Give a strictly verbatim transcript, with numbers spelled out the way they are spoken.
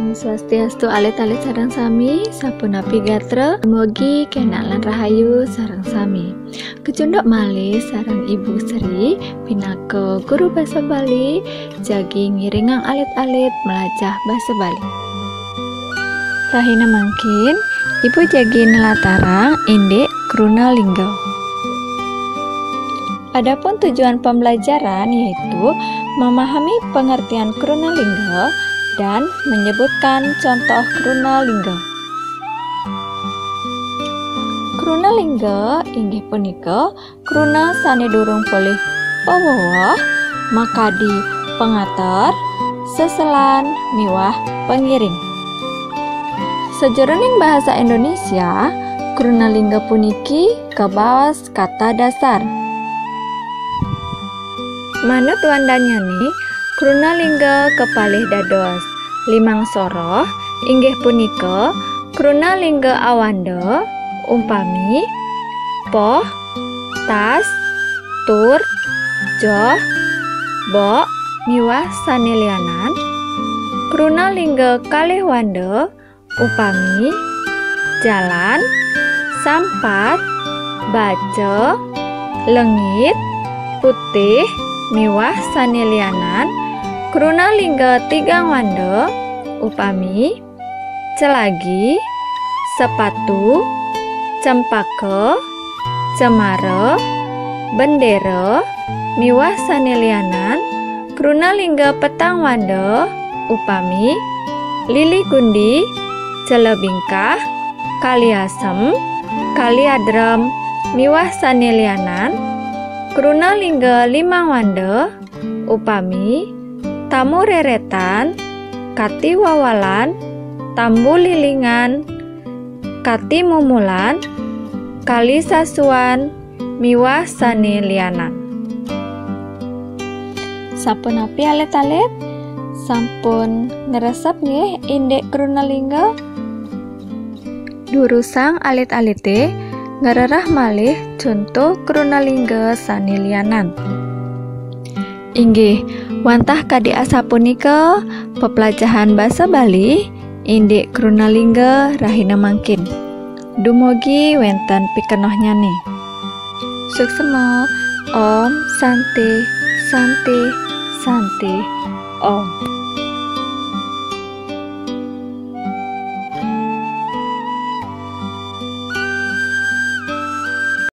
Swastiastu alit-alit sareng sami, sapunapi gatra, mugi kenak lan rahayu sareng sami. Kecunduk malih sareng Ibu Sri, pinaka guru basa Bali, jagi ngiringang alit-alit melajah basa Bali. Rahina mangkin, Ibu jagi nelatarang indik kruna lingga. Adapun tujuan pembelajaran yaitu memahami pengertian kruna lingga dan menyebutkan contoh kruna lingga. Kruna lingga inggih punika kruna sane durung polih paweweh, makadi pangater, seselan, miwah pangiring. Sajeroning bahasa Indonesia, kruna lingga puniki kabaos kata dasar. Manut wandanyane, kruna lingga kapalih dados limang soroh, inggih punika kruna lingga awanda, umpami poh, tas, tur, joh, bok, miwah sane lianan. Kruna lingga kalih wanda, upami jalan, sampat, baca, lengit, putih, miwah sane lianan. Kruna lingga tigang wanda, upami celagi, sepatu, cempaka, cemara, bendera, miwah sane lianan. Kruna lingga petang wanda, upami lili gundi, cela bingkah, kali asem, kali adrem, miwah sane lianan. Kruna lingga limang wanda, upami tamu reretan, kati wawalan, tambu lilingan, kati mumulan, kali sasuan, miwah sane lianan. Sapunapi alit-alit? Sampun ngresep nggih indik kruna lingga? Durusang alit-alite ngrereh malih conto kruna lingga sane lianan. Inggih, wantah kadi asapunika peplajahan basa Bali indik kruna lingga rahina mangkin. Dumugi wenten pikenohnyane. Suksma. Om Santi, Santi, Santi, Om.